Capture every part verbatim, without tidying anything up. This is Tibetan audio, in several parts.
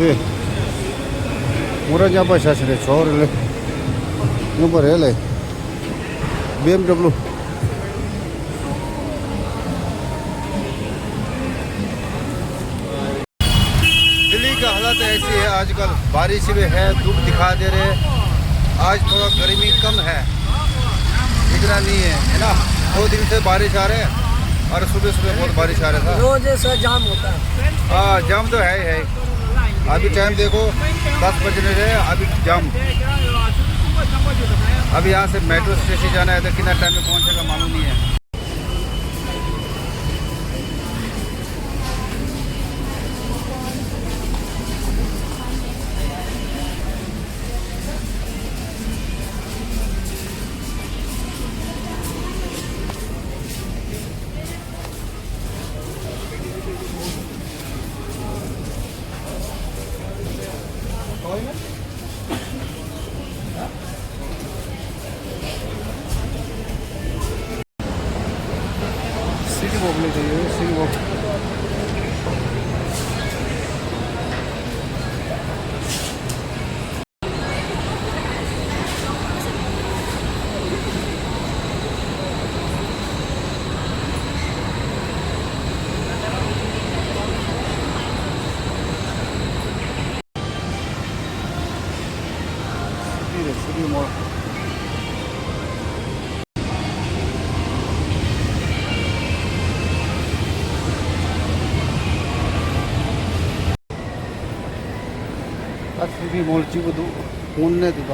ཨེ། མོ་ར་མཉམ་པ་བཞག་ཞིག་རེད་ཆོག་རེད་ལེ། མཉམ་པ་རེད་ལེ། བི་ཨེམ་ཌབ་ལུ། दिल्ली का हालत ऐसी है, आजकल बारिश भी है, धूप दिखा दे रहे। आज थोड़ा गर्मी कम है, इतना नहीं है, है ना? दो दिन से बारिश आ रहे हैं और सुबह सुबह बहुत बारिश आ रहा था। रोज ऐसा जाम होता है। हाँ, जाम तो है ही है। अभी टाइम देखो, दस बज रहे हैं, अभी जाम। अभी यहाँ से मेट्रो स्टेशन जाना है तो कितना टाइम में पहुँचेगा मालूम नहीं है। सिटी वक में चाहिए, सिटी वक। ད་སི་ཊི་མོལ་གཅིག་པུ་འདུག་དངོས་གནས་འདུག་ད།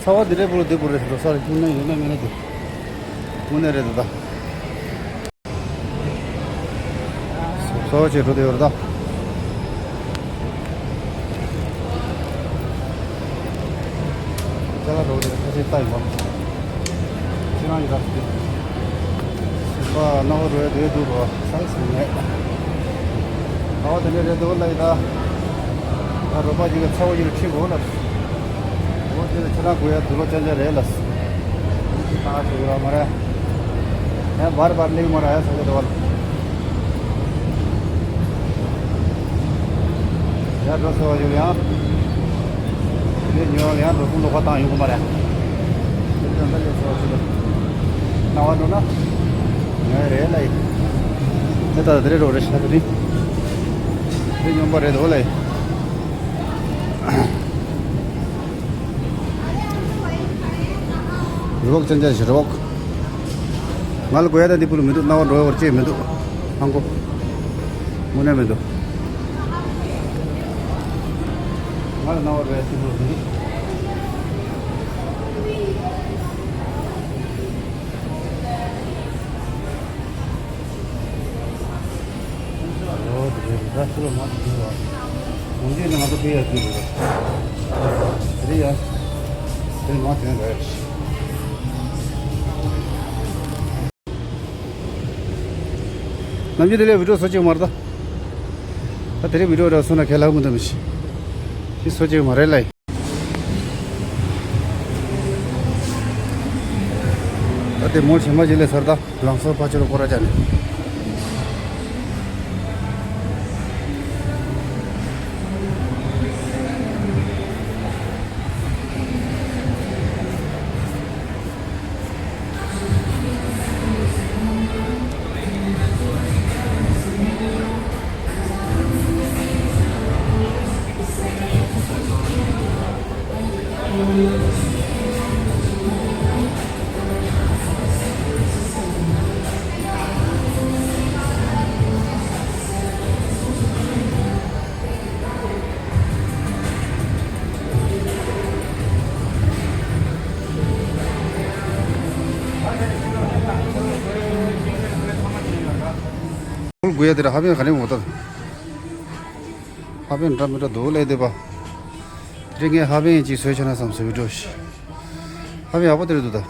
ཚ་བ་འདི་འདྲའི་བུ་ལ་འདི་བུ་རེད་འགྲོ་ས་རེད། དངོས་གནས་ཡོད་ན་མེད་ན་འདུག་དངོས་གནས་རེད་འདུག་ད། གསར་པ་ཅིག་འགྲོ་བསྡད་ཡོད་རེད་ད། ཅ་ལག་འགྲོ་བསྡད་ཁ་ཤས་ལྟ་ཡིན་པ། ཁྱེད་རང་ཡིན་ད་སུ་དེ། སུ་པ་སྣང་བ་འགྲོ་ཡ་དེ་འདུག་རོ་ས་སུ་མེད། ཨ་བ་དེ་འདྲ་རེད་འདུག་ལ་ཡིན་ད། ད་རོགས་པ་ཅིག་གི་ཚ་བོ་ཅིག་ལ་ཁྲིད་དགོས་ལ། འོ་དེ་ལ་ཁྱེད་རང་དགོས་ཡ་དུག་ལོག་ཅན་ཅན་རེད་ལ། ད་ཞུ་ར་མ་ར། ཡ་བར་བར་ལེགས་མ་ར་ཡ་ས་ཆ་དེ་བ་ལ། ཡ་འགྲོ་སོ་ཡོད་ཡང་། དེ་ཉོ་ཡང་འགྲོ་སོང་ལོག་པ་བཏང་ཡོང་གི་མ་ར། དེ་ཙམ་ད་ལེགས་སོ་ཞུ་ལ། ན་བ་འགྲོ་ན། ཡ་རེད་ལ་ཡི། དེ་ད་དེ་རེད་རོ་རེད་ཤ་དེ་རེད། དེ་ཉོན་པ་རེད་དོ་ལ་ཡི། རི་བོག་ཅན་ཅན་ཞིག་རི་བོག་ང་ལ་དགོས་ཡ་ད་འདི་པུ་ལ་མི་འདུག་སྣང་བ་འགྲོ་བར་ཅེས་མི་འདུག་ཧང་གོ། དངོས་གནས་མི་འདུག་ང་ལ་སྣང་བ་འགྲོ་ཡ་འདི་པུ་ལ་མི་འདུག་ཨོ་དེ་རེད། ད་ཕྱི་ལོགས་མ་དེ་རེད་བ། ངོ་འདི་ནི་ང་ཚོ་ཕི་ཡ་དེ་རེད། དེ་རེད་ཡ། དེ་མ་དེ་རེད། ནམ་རྒྱུན་དེ་ལས་བི་ཌིའོ་བཟོ་ཅིག་མ་རེད་ད། ད་དེ་རིང་བི་ཌིའོ་ར་བཟོ་ན་ཁས་ལག་མི་འདུག་མི་ཤེས། ཤི་བཟོ་ཅིག་མ་རེད་ལ། ད་དེ་མོ་ཆེན་མ་ཅིག་ལས་ཚར་ད་ལང་ཚོ་ཕ་ཆེ་རུ་སྐོར་ར་བྱ་ནས། ཁོང་དགོས་ཡ་དེ་ར་ཧ་པན་ག་ནས་འོང་ད། ཧ་པན་འདྲ་མི་འདྲ་འདུག་ལས་བསྡད་པ། དེ་རིང་ངས་ཧ་པན་ཅིག་བཟོས་བྱས་ན་བསམ་སོང་བི་ཌིའོ་ཞིག་ཧ་པན་ཡག་པོ་དེ་རེད་འདུག་ད།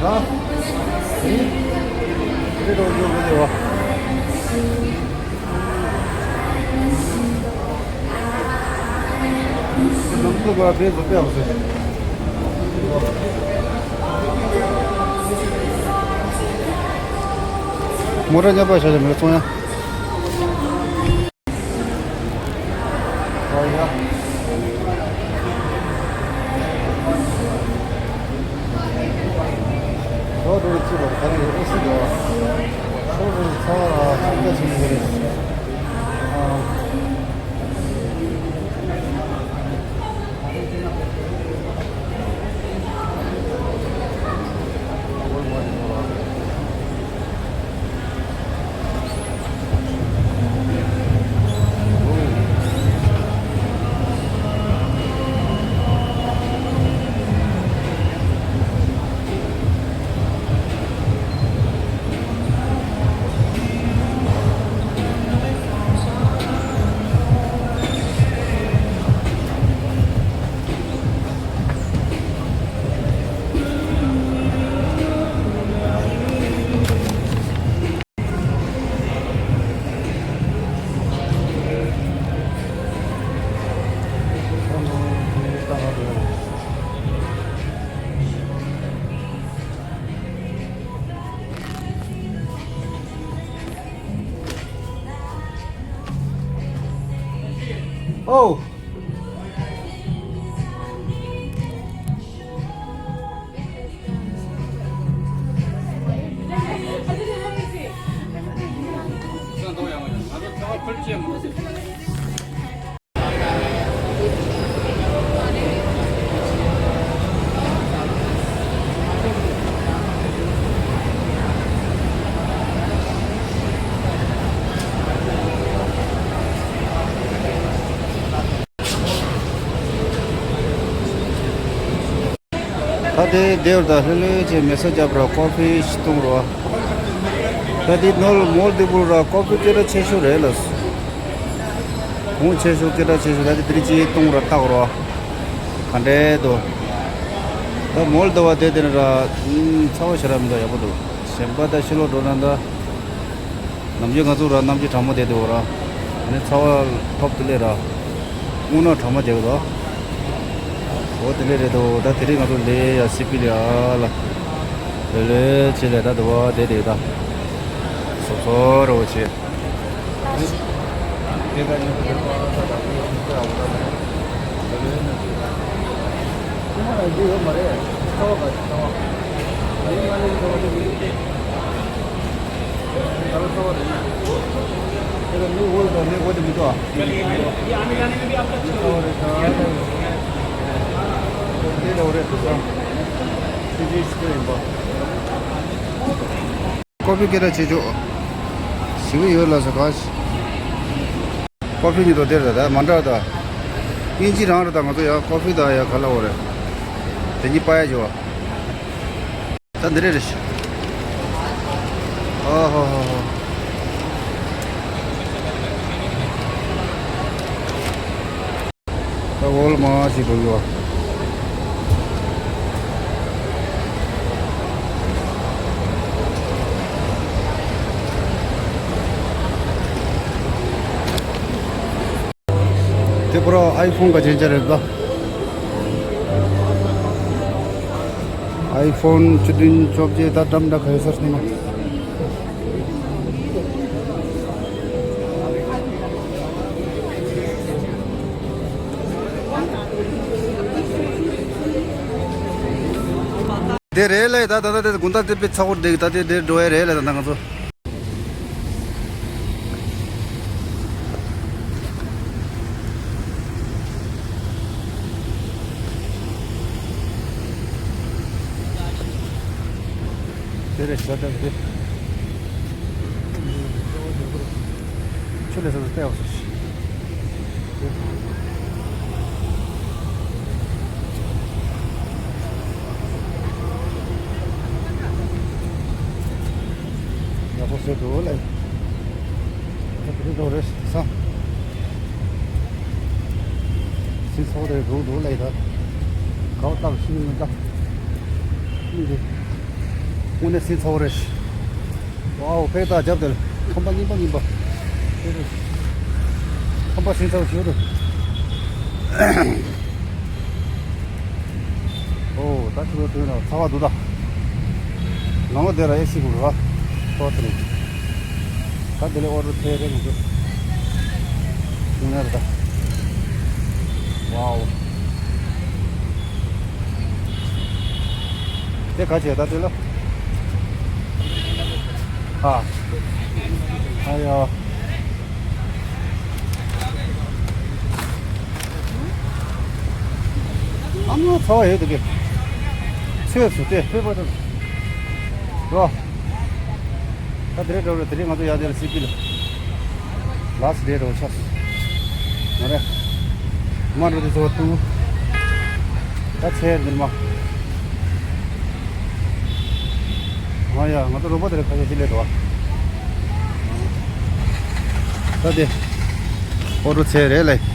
ཨ། ཨི། རེད་འགྲོ་རྒྱུ་མི་འདུག་བ། ནམ་དུ་བ་བེ་བ་བེ་བ་ཟེར། མོ་ཊ་ཉག་པ་ཤ་ཤ་མེད་ཚོང་ཡ། ཨོ་ཡ། ཁྲོ་རུ་ཅི་བར་ག་རེ་ཨེ་སི་དོ། ཁྲོ་རུ་ཚ་བ་ལ་ཅི་འདྲ་བྱེད་ཀྱི་རེད། ཨ། Oh! ད་དེ་དེར་ད་ལྷོད་ལྷོད་བྱས་མེ་སོ་རྒྱབ་ར་ཀོ་ཕི་ཞིག་བཏུང་རོགས། ད་དེ་ནོར་མོལ་དེ་བུ་ར་ཀོ་ཕི་སྐད་གྲགས་ཆེ་ཤོས་རེད་ལ། གོང་ཆེ་ཤོས་སྐད་གྲགས་ཆེ་ཤོས་ད་དེ་དེ་རིང་ཅིག་བཏུང་ར་བཏགས་རོགས། ག་འདྲས་འདུག་ད་མོལ་དེ་བ་དེ་དེ་ནས་ར་ཚ་བ་ཞེ་དྲག་མི་འདུག་ཡག་པོ་འདུག་གཞན་པ་ད་ཕྱི་ལོགས་འགྲོ་ན་ད། ནམ་རྒྱུན་ང་ཚོ་ར་གནམ་གཤིས་གྲང་མོ་བསྡད་འདུག་ར། ཨ་ནི་ཚ་བ་ཐོབ་དེ་ལས་ར། རྔུལ་ནག་གྲང་མོ་བསྡད་ཀྱི་འདུག་འོ་དེ་ལས་རེད་འདུག་ད་དེ་རིང་ང་ཚོ་ལས་ཡ་སི་པི་ལི་ཨ་ལ། ལོས་ལོས་བྱས་ལས་ད་དུ་བ་བསྡད་བསྡད་ད། སོ་སོ་ར་འོ་བྱས། ཀོ་ཕི་སྐད་གྲགས་ཆེ་ཤོས། ཞི་བ་ཡོད་ལ་ཟེར་ག་ཞིག་ཀོ་ཕི་ཉིད་དོ་དེར་ད་ད་མ་འདྲ་ད། དབྱིན་ཇི་རང་རེད་ད། ང་ཚོ་ཡ་ཀོ་ཕི་ད་ཡ་ག་ལ་འོ་རེད། དེ་གཉིས་པ་ཡ་ཞོ། ད་འདི་རེད་རེད། ཨ་ཧོ་ཧོ་ཧོ། ད་འོལ་མ་ཞིག་འགྲོ་གི་བ། དེ་པར་ཨའི་ཕོན་ག་ཅན་ཅན་རེད་ད། ཨའི་ཕོན་བཅུ་བདུན་བཅོ་བརྒྱད་ད་འགྲམ་འདྲ་ག་རེ་ཟེར་སྟེ་ན། དེ་རེད་ལས་ད་ད་ད་དེ་དགུན་ད་དེ་དཔེ་ཚ་བོར་བསྡད་ད་དེ་དེ་འགྲོ་ཡ་རེད་ལས་ད་ད་ང་ཚོ། དེ་རེད་ཤ་སྟག་རེད། ཆུ་ལས་ས་ཏེ་ཨོ་སི། ཡག་པོ་བཟོས་འདུག་ལ། ད་དེ་རིང་འགྲོ་རེད་ས། སི་ཚོགས་རེ་རུག་འདུག་ལ་ཡི་ད། གའོ་སྟག་ཤིང་ནི་ད། ཨིན་དེ། དངོས་གནས་ཟིན་ཚ་བོ་རེད། ཝའོ། ཕེབས་ད་རྒྱབ་དེར་ཁང་པ་རྙིང་པ་རྙིང་པ། ཁང་པ་ཟིན་ཚ་བོ་ཞིག་རེད། ཨོ་ད་ཁྱོད་དོན་ལ་ཚ་བ་འདུག་ད། ནང་ལ་དེ་ར་ཨེ་སི་གུ་ར། ཏོ་ཏི་རེད། ད་དེ་ལས་ཨོ་རོ་ཐེ་རེད་མི་འདུག་དངོས་གནས་རེད་ད། ཝའོ། དེ་ག་བྱས་ད་དེ་ལ། ཨ། ཨ་ཡ། ཨ་མ་ཚ་བ་ཡོད་དེ་གི། ཚོད་སུ་དེ་ཕེབས་པ་དང་། རོ། ད་དེ་རེད་འགྲོ་རེད། དེ་རིང་ང་ཚོ་ཡར་དེ་ལ་སི་པི་ལ། ལ་སི་ཌེ་འགྲོ་ཆགས་སོང་། མ་རེད། མ་འགྲོ་དེ་ཚོ་བ་ཏུ། ད་ཚེ་འདིར་མ། ཨ་ཡ། ང་ཚོ་རོགས་པ་དེ་ལ་ཁ་ཤས་ཅི་ལས་འགྲོ་བ། ད་དེ། ཨོ་རོ་ཚེ་རེད་ལེ།